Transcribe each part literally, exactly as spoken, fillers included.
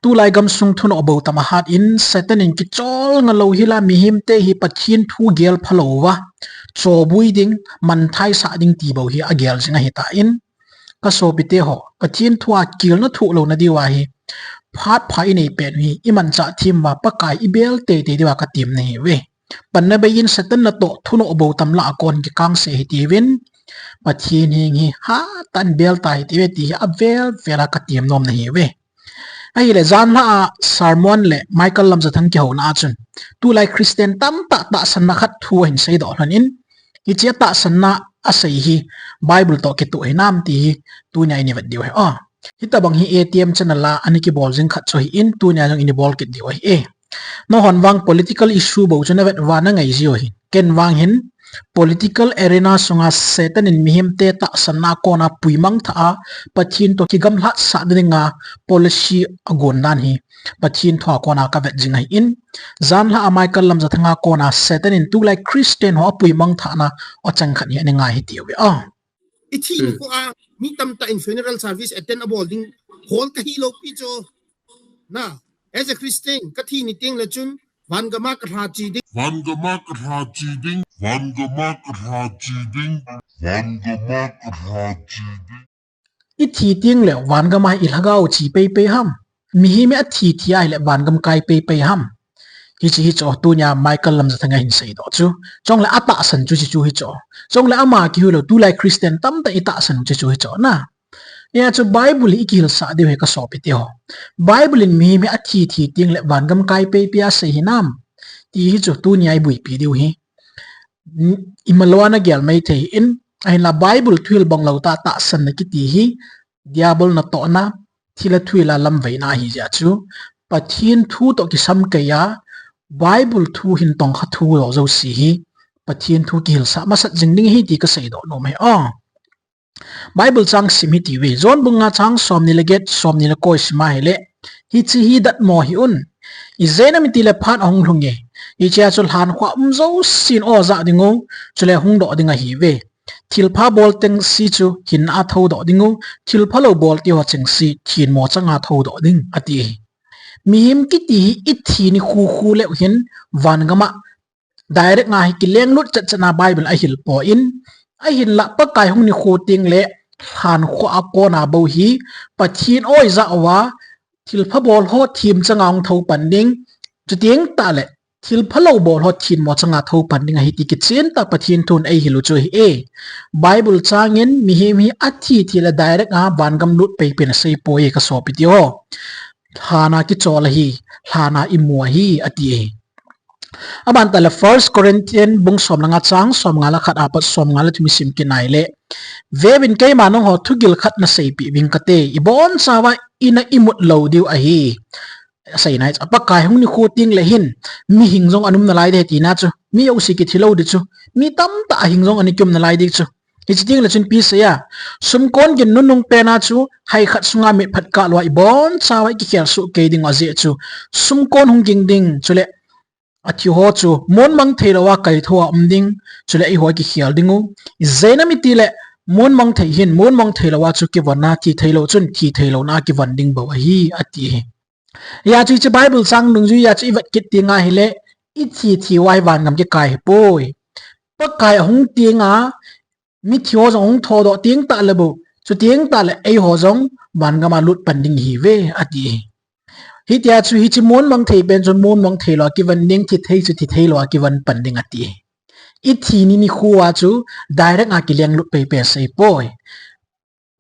Tulai gamsung thunoh bou tam ahat in, Satan in kichol ngalou hila mihemte hi Pathen thu gel phalou va, chobui ding, manthai sah ding ti bou hi agel jing ahitan, kasopite ho, Pathen thu a kilna thuh louna diu ahi. Phat pha inei pet u hi, imanchah them uva Pakai ibel teitei diu a katem nahi uve. Panna bei in Satan natoh thunoh bou tam lah a kon kikangse hitiuvin, Pathen heng hi hatah in bel ta hitiuve ti hi avel vel a katem nom nahi uve. Ahile janlhah a sermon le Michael Lamjathang kihouna a chun, tulai Christian tamtah tahsanna khat thu ahin seidoh lhon in, hiche tahsanna asei hi Bible toh kitoh hinam ti hi tunia ini vet diu ahi. Hitobang hi A T M channel a ana kibol jing khat chu ahin, tunia jong ini bol kit diu ahi e. Nanghon vang political issue bou chu navet uva nangai jiu ahin, ken vang hin political arena sunga Satan in mihemte tahsanna a kona puimang thah a, Pathen toh kigamlhat sah dinga policy agon dan hi Pathen thu a kona kavet jing ahin, janlhah a Michael Lamjathang a kona Satan in tulai Christian ho apuimang thahna achang khat hi ana ngai hitiuve. Ithi nikho a mi tamtah in funeral service attend abol ding hol kahilou pi chu, na, as a Christian, kathi ni tengle chun vangam a kalha che ding, vangam a kalha che ding, vangam a kalha che ding, vangam a kalha che ding. Ithi tengle vangam a ilhagao che peipei ham? Mihem athi thi ahile vangam kai peipei ham? Hiche hi chu tunia Michael Lamjathang in ahin seidoh chu. Chule atahsan chu hiche chu hi chu. Chule ama kihoulou tulai Christian tamtah in itahsan u hiche chu hi chu na. Hia chu Bible hi ikihilsah diu ahi kasopite ho. Bible in mihem athi thi tengle vangam kai peipei asei hinam ti hi chu tunia iboipi diu ahi. Imalou a nagel mai thei in, ahinla Bible thuhil bang lou tah tahsanna kiti hi Diabol natohna, thilha thuhil a lamvaina ahijeh chun, Pathen thu toh kisam kei a, Bible thu hin tongkha thu jouse hi Pathen thu kihilsah masat jing ding ahi ti kaseidoh nom ahi. Bible chang sim hitiuve, John bung nga chang somni le get, somni le ko isim ahile, hiche hi datmo hih un. Ijeh inem itile phat ahung lhung e, hichea chu lhankhuh um jousen o ajah dingu, chule hungdoh ding ahiuve. Thilpha bol chengse chu hinna a thoudoh dingu, thilphalou bolteho chengse thenmo changa thoudoh ding, ati ahi. Mihem kiti hi ithi nikho kho leu hin vangam a direct nga hi kilenglut chetchet na Bible ahilpoi, ahinla Pakai hung nikho tengle lhankhuh a kona bou hi Pathen o ijah uva, thilpha bol ho them changa hung thou pan ding, chuteng tahle thilphalou bol ho thenmo changa thou pan ding ahi ti kichentah Pathen thun eihil u chu ahi e. Bible changin mihem hi athi thile direct a vangam lut peipen aseipoi e kasopiteho. Lhan a kichol ahi, lhan a imu ahi, ati ahi. Aban tahle First Corinthian bung somle nga chang somnga le khat apat somnga le thum isim kit ahile, veuvin keima nangho thugil khat naseipeh uving kate, ibonchauva ina imut lou diu ahi. Asei nai chu, Pakai hung nikho tengle hin, mihing jong ana um nalai ding tina chu, mi jouse kithi lou ding chu, mi tamtah ahing jong ana kium nalai ding chu. Hiche tengle chun ipi asei a, sumkon gin nunung pena chu, hai khat sunga mitphat kah louva ibonchauva ikikhel soh kei dingu ajeh chu, sumkon hung ging ding, chule athiho chu monmang theilouva kaithou a um ding, chule eiho ikikhel dingu. Ijeh inem itile monmang thei hin monmang theilouva chu kivon a, thi theilou chun thi theilouna kivon ding bou ahi, ati ahi. Hia chu hiche Bible chang dungjuia chu ivet kit teng ahile, ithi thi uva hi vangam kikai ahipoi. Pakai ahung tenga, mithiho jong ahung thoudoh teng tahle bou, chuteng tahle eiho jong vangam a lut pan ding ihiuve, ati ahi. Hitia chu hiche monmang thei pen chu monmang theilou a kivon ding, thi thei chu thi theilou a kivon pan ding ati ahi. Ithi ni nikho a chu direct a kilenglut peipen seipoi.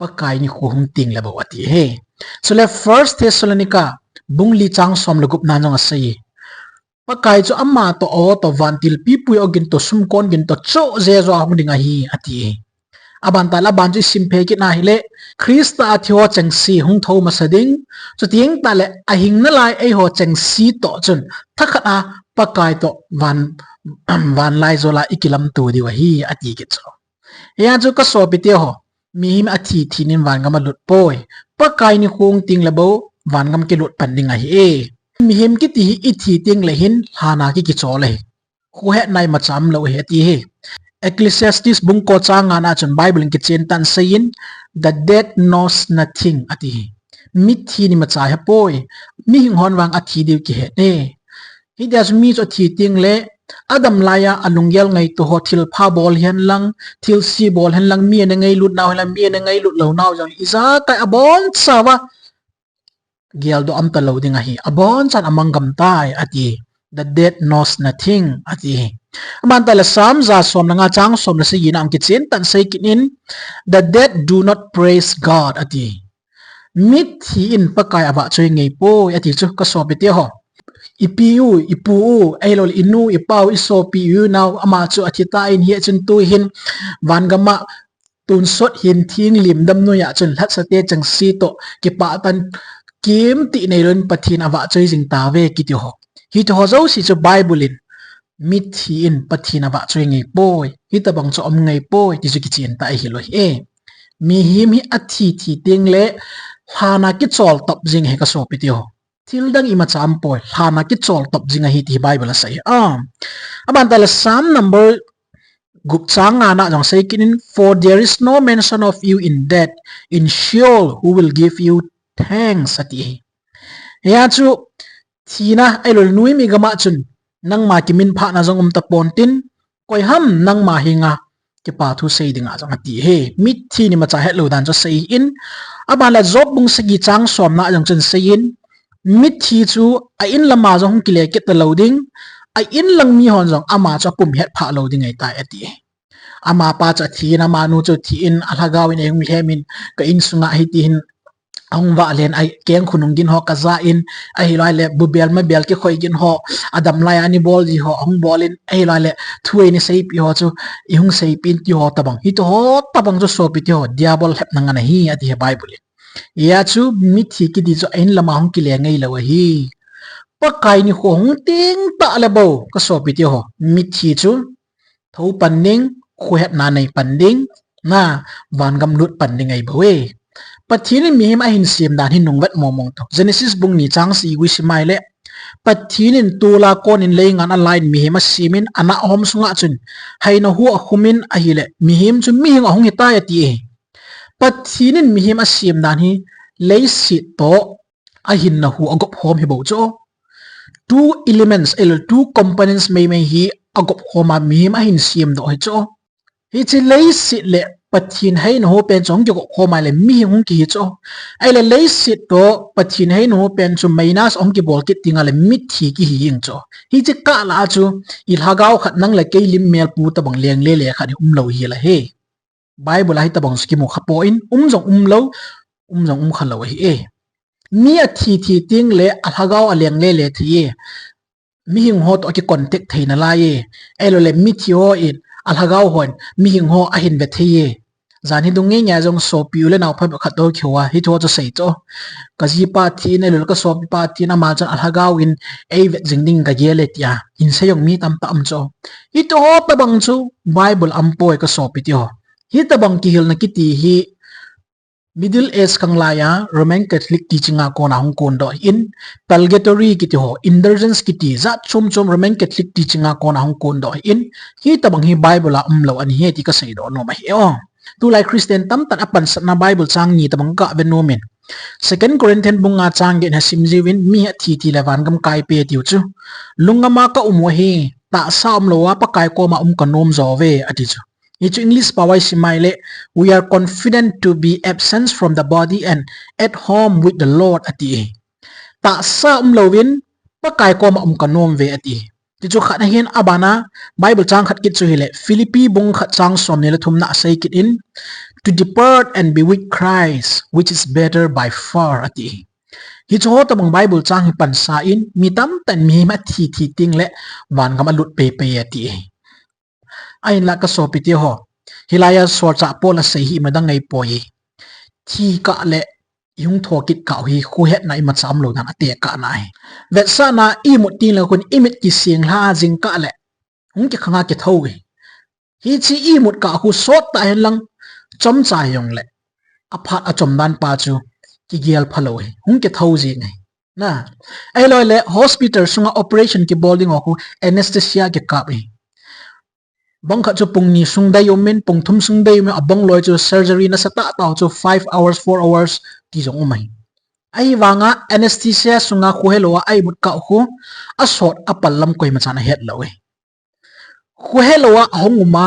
Pakai nikho hung tengle bou ati ahi. Chule First Thessalonica bung li chang somle gupna jong asei e, Pakai chu ama toh, o toh, vantil pipu ogin toh, sumkon gin toh, choh jejo a hung ding ahi, ati ahi. Aban tahle aban chu isim phei kit ahile, Christa a thiho chengse hung thou masa ding, chuteng tahle ahing nalai eiho chengse toh chun thakhat a Pakai toh van, vanlaijol a ikilamto diu ahi, ati kit chu. Hia chu kasopiteho, mihem athi thi nin vangam alut poi. Pakai nikho hung tengle bou vangam kilut pan ding ahi e. Mihem kiti hi ithi tengle hin lhan a ki kichol ahi. Khohetna imacha umlou ahi ati ahi. Ecclesiastes bung ko chang ngana chun Bible in kichentah in aseiyin, the dead knows nothing ati ahi. Mithi ni macha hepoi. Mihing hon vang athi diu kihe ne. Hitia chu mi chu athi ting le, adam laiya alunggel ngaito ho thilpha bol hen lang, thilse bol hen lang, mi ana ngailut nau hen lang, mi ana ngailut lou nau jong ijakai abonchauva geldoh umta lou ding ahi, abonchan amang gam tai, ati. The dead knows nothing, ati. Aban tah le Psalm ja som le nga chang som le sagi na hung kichen tah in sei kit in, the dead do not praise God, ati. Mithi in Pakai avahchoi ngai poi, ati chu ka sopi teho. Ipi u, ipu u, ahilou le inu, ipa u, isopi u, inao, ama chu athi tan hia chun tu hin van gam a tonsot hin thing lim dam noiya chun lhatsate chengse toh kipah tan kimtih neilouvin Pathen avahchoi jing tauve kiti ho. Hiti ho jouse chu Bible in mithi in Pathen avahchoi ngai poi, hitabang chu um ngai poi, ti chu kichen tah ahi lou hi e. Mihem hi athi thi ting le lhan a kichol top jing ahi ka sopi teho. Thil dang imacha um poi, lhan a kichol top jing ahi ti Bible asei. Ah. Aban tah le Psalm number gup chang nga na jong sei kit in, for there is no mention of you in death, in Sheol, who will give you thanks, ati. Hia chu thina ahilou le noimi gam a chun nangma kiminphah na jong um tapon tin, koi ham nangma henga kipa thu sei dinga jong ati hi. Mithi ni macha hetlou dan chu sei in, aban le Job bung sagi chang som na jong chun sei in, mithi chu a in lam a jong hung kile kit talou ding, a in lang mi hon jong ama chu apum hetphah lou ding ahitai ati. Amapa chu athi in, amanu chu athi in, alhagao in eihung lhem in, ka insunga hiti hin ahung vah len, akeng khonung gin ho kaja in, ahilou le bubel mabel kikhoi gin ho, adam laiya ana bol ji ho ahung bol in, ahilou le thu eina seipi ho chu ihung seipi in ti ho tabang. Hiti ho tabang chu sopi teho, diabol lhepna ngen ahi, ati hi Bible in. Hia chu mithi kiti chu a in lam a hung kile ngai lou ahi. Pakai nikho hung ting tah le bou, ka sopi teho, mithi chu thou pan ding, khohetna nei pan ding, na, van gam lut pan ding ahi bou e. Pathen in mihem ahin sem dan hi nung vet mong mong tao. Genesis bung ni chang sagi sim le, Pathen in tol a kon in leingan a la in mihem asem in, ana hom sunga chun haina hu akhum in ahile, mihem chu mihing ahung hitai ati e. Pathen in mihem asem dan hi leiset toh ahinna hu agop khom hi bou chu. Two elements, ahilou le two components meimei hi agop khom a mihem ahin sem doh hi chu. Hiche leiset le Pathen haina hu pen chu hung kigop khom a le mihing hung kihi chu. Ahile leiset toh Pathen haina hu pen chu minus hung kibol kit ting a le mithi kihi jing chu. Hiche kah lah a chu ilhagao khat nang le kei lim mel pu tabang leng le le khat hi umlou hi la he. Bible a hitabang chu kimu kha poi, um jong um lou, um jong um kha lou ahi e. Mi athi thi ting le alhagao aleng le le thei e. Mihing ho toh akicontact thei nalai e. Ahilou le mithi ho in alhagao hon mihing ho ahin ve thei e. Jan hi dung nge nge jong sopi u le naopa khat toh kihou a, hiti ho chu sei chu. Ka jipa thi in ahilou le ka sopipa thi in ama chun alhagao in eivet jing ding kagel e tia hin sei jong mi tamtah um chu. Hiti ho tabang chu Bible a um poi ka sopi teho. Hitabang kihilna kiti hi Middle Age kang laiya Roman Catholic teaching a kona hung kondoh in, purgatory kiti ho, indulgence kiti, jat chom chom Roman Catholic teaching a kona hung kondoh in, hitabang hi Bible a umlou ahi ti ka seidoh nom ahi o. Tulai Christian tamtah in apansatna Bible chang ni tabang ka ve nom in. Second Corinthians bung nga chang get na sim jiuvin, mi athi thi le van gam kai peh tiu chu. Lungngam a ka um u ahi, tahsa umlou a Pakai koma um ka nom jo ve, ati chu. Hichu English pao a isim le, we are confident to be absent from the body and at home with the Lord, ati. Tahsa umlouvin Pakai koma um ka nom ve, ati. Tichu khat ahin, abana Bible chang khat kit chu hile, Philippi bung khat chang som ni le thum na asei kit in, to depart and be with Christ, which is better by far, ati. Hichu ho tabang Bible chang hi pansa in, mi tamtah in mihem athi thi ting le van gam alut pei pei ati. Ahinla ka sopi teho, hilaiya solchah Paul asei hi ima dang ngai poi. Thi kah le ihung thou kit kah u hi khohetna imacha umlou dan atekah na hi. Vetsahna imut ting le khun imit kising lha jing kah le hung kikhang a kithou hi. Hiche imut kah khu sot tah hen lang chomcha jong le aphat achom dan pa chu kigel phalou hi. Hung kithou jing hi. Na, ahilou le hospital sunga operation kibol ding ho khu anesthesia kikap hi. Bang khat chu pung ni sung dei um in, pung thum sung dei um in, abang loi chu surgery nasatah tah chu five hours, four hours ti jong um ahi. Ahivanga anesthesia sunga kho helou a a imut kah u khu asot apal lam koima chan ahet lou e. Kho helou a ahung um a,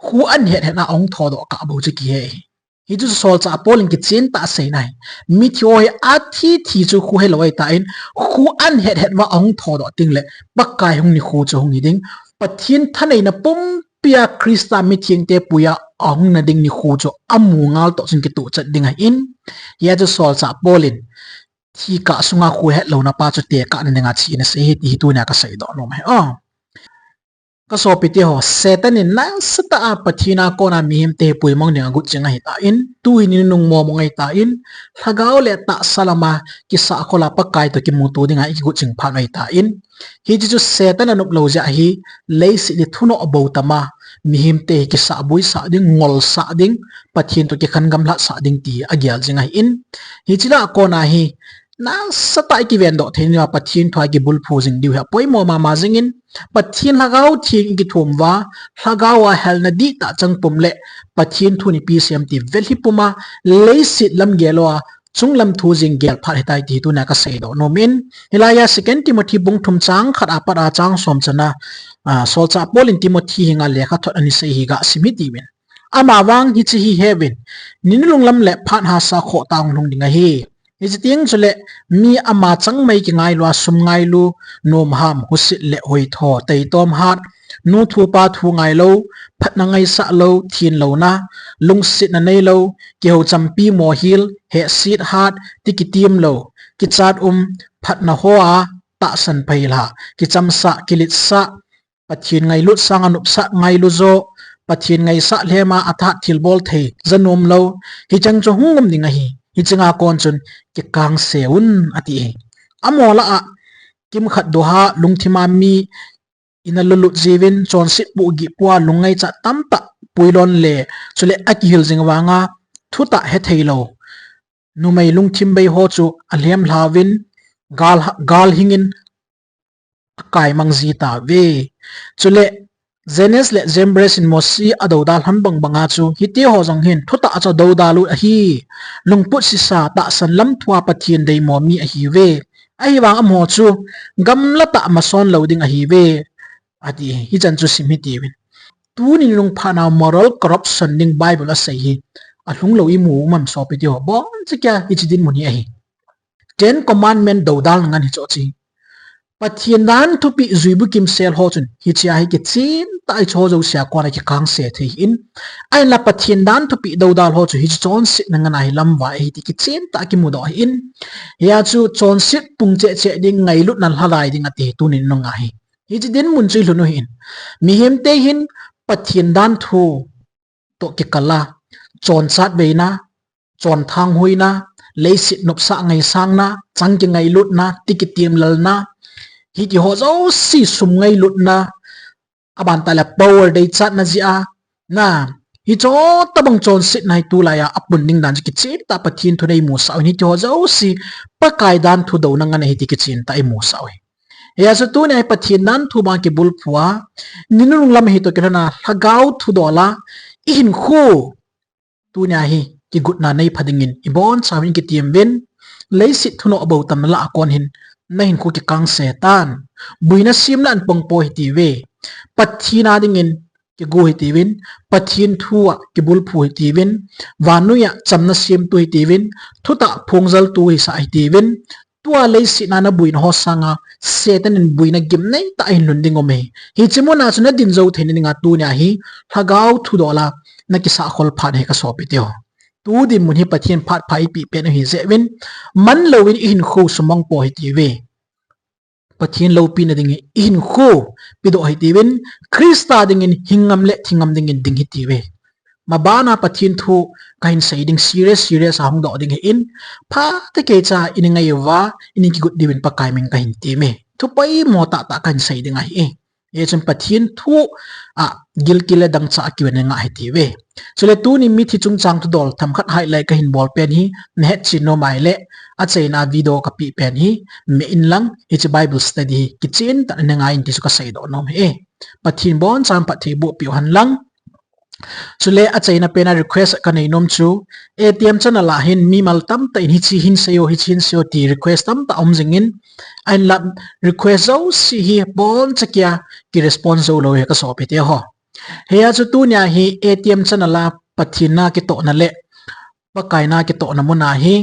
kho an het het na ahung thodoh kah bou chu kihe hi. Hichu solchah Paul in kichen tah a aseina ahi. Mithi ho hi athi thi chu kho helou ahitan, kho an het het uva ahung thodoh tengle Pakai hung nikho chu hung hi ding. Pathen thaneina pumpia Christa mithengte puiya ahung na ding nikho chu amu ngal toh chun kitoh chet ding ahin. Hia chu solchah Paul in thi kah sunga kho het louna pa chu tekah na dinga thi in asei ahi ti hi tunia kasei doh nom ahi. Aw. Ka sopite ho, Satan in nasatah a Pathen a kona mihemte hi puimang dinga agut jing ahitan, tuhin i nunung mong mong ahitan, lhagao le tahsa lama kisahkhol a Pakai toh kimuto dinga i kigut jing phat ahitan, hiche chu Satan anop lou jeh ahi. Leiset hi thunoh bou tama mihemte hi kisahboisah ding, ngolsah ding, Pathen toh kikhen gamlhatsah ding ti agel jing ahin, hiche lah a kona hi nasatah a i kiven doh thei nauva Pathen thu a i kibulphu jing diu hi apoimo mama jingin, Pathen Lhagao Theng i kithum uva, Lhagao a helna dihtah chang pum le Pathen thu in ipi asei em ti vel hi puma, leiset lam gel louva, chunglam thu jeng gel phat ahitai ti hi tunia kasei doh nom in, hilaiya Second Timothy bung thum chang khat a pat a chang som chana, ah, solchah Paul in Timothy henga lekhathot ana sei hi gasim hitiuvin. Amavang hiche hi heuvin, ni nunung lam le phat hahsa khohtah a hung lhung ding ahi. Hiche teng chule mi ama changmai kingailua, sum ngailu, nomham, husit le hoitho, taitom hat, nu thu pa thu ngailou, phatna ngaisah lou, thenlouna, lungsetna neilou, kihou champi mohil, hehset hat, ti kitem lou, kichat um, phatna hoa tahsan phailha, kichamsah, kiletsah, Pathen ngailut sanga nopsah ngailu jo, Pathen ngaisah lhema athat thilbol thei, janom lou, hicheng chu hung um ding ahi. Hicheng a kon chun kikangse un ati ahi. Amaho lah a kimkhat doha lungthima mi ina lulut jiuvin, chonset pohgih pua lungngaicha tamtah puilon le, chule akihil jing vanga thutah hetheilou numei lungthim bei ho chu alhem lhauvin, gal, gal hingin akaimang ji tauve. Chule Jannes le Jambres in Mose adoudal ham bang banga chu hitiho jong hin thutah chu adoudal u ahi. Lungput sisa tahsan lam thua Pathen deimo mi ahiuve. Ahivang amaho chu gamla tah mason lou ding ahiuve, ati. Hichan chu sim hitiuvin. Tuni nunung phat a moral corruption ding Bible asei hi alhung lou imu um am sopite ho? Boncha kia hiche dinmun hi ahi. Ten Commandment doudal ngan hiche chu. Pathen dan thupeh juibu kimsel ho chun hichea hi kichen tah a hicheho jousea kona kikangse thei ahin. Ahinla Pathen dan thupeh doudal ho chu hiche chonsetna ngan a hi lamvai ahi ti kichen tah a kimudoh ahin. Hia chu chonset pung cheh cheh ding, ngailutna lhalai ding ati hi tuni nunga hi. Hiche dinmun chu ilhun u ahin. Mihemte hin Pathen dan thu toh kikal a, chonchat veina, chonthang huina, leiset nopsah ngaisangna, chang kingailutna, ti kitem lalna, hitiho jouse, sum ngailutna, aban tah le power deichatna jeh a, na, hicheho tobang chonsetna hi tulai a apun ding dan chu kichen tah a Pathen thun eimusah u ahin, hitiho jouse Pakai dan thu douna ngan ahi ti kichen tah a eimusah u ahi. Hia chu tunia hi Pathen dan thu banga kibulphu a, ni nunung lam hi toh kilhon a, lhagao thudol a, ihinkho tunia hi kigotna neipha dingin ibonchauvin kitem uvin, leiset thunoh bou tamna lah a kon hin nahinkho kikangse tan, buina sem le an pongpo hitiuve. Pathen a dingin kigo hitiuvin, Pathen thu a kibulphu hitiuvin, vannoi a chamna semtu hitiuvin, thutah phongjaltu hisah hitiuvin, tua leiset a nabuina ho sanga Satan in buina gimnei tah a ahin lhun ding um ahi. Hiche muna chu nadin jou theina dinga tunia hi lhagao thudol a nakisahkhol phat ahi kasopite ho. Tu dinmun hi Pathen phat pha eipeh pen u ahijeh uvin, manlouvin ihinkho sumangpo hitiuve. Pathen loupina ding hi ihinkho pedoh hitiuvin, Christa dingin hing ngam le thi ngam dingin ding hitiuve. Mabana Pathen thu kahin sei ding serious, serious a hung doh ding ahin, phatecha ini ngai uva, ini kigot diuvin Pakai min kahin temme. Thu poimo tahtah kahin sei ding ahi. Hichun Pathen thu a gilkel le dangchah a kiven ngah hitiuve. Chule tuni mithi chungchang thudol themkhat highlight kahin bol pen hi, nahetchen nom ahile, achaina video kapeh pen hi, me inlang, hiche Bible study hi kichen tah a neingai in ti chu kasei doh nom ahi. Pathen bonchan phatthei boh peh u henlang. Chule achaina pena request kanei nom chu, A T M channel a hin mimal tamtah in hiche hin seiyo, hiche hin seiyo ti request tamtah um jingin, ahinla request jouse hi boncha kia ki response joulou hi kasopite ho. Hiya chu tunia hi A T M channel a Pathen na kitohna le Pakai na kitohna muna hi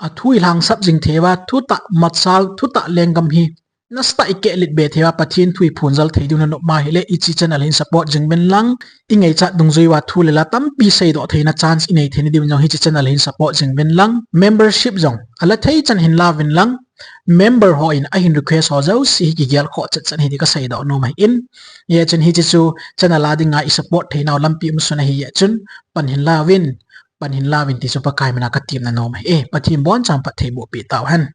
athu ilhangsap jing theiuva, thutah machal, thutah lenggam hi nasatah ikehlet be theiuva, Pathen thu iphonjal thei diu nanop ma hile, hiche channel hin support jing uvin lang, ingaichat dungjui uva thu le la tampi seidoh theina chance inei theina diuvin jong hiche channel hin support jing uvin lang, membership jong ala thei chan hin la uvin lang, member hon ahin request ho jouse hi kigel khoh chet chan hi ti kaseidoh nom ahin. Hijeh chun hiche chu channel a dinga isupport theinau lampi umsun ahi jeh chun pan hin la uvin, pan hin la uvin ti chu Pakai mina katemna nom ahi. Pathen bonchan phattheiboh peh tauhen.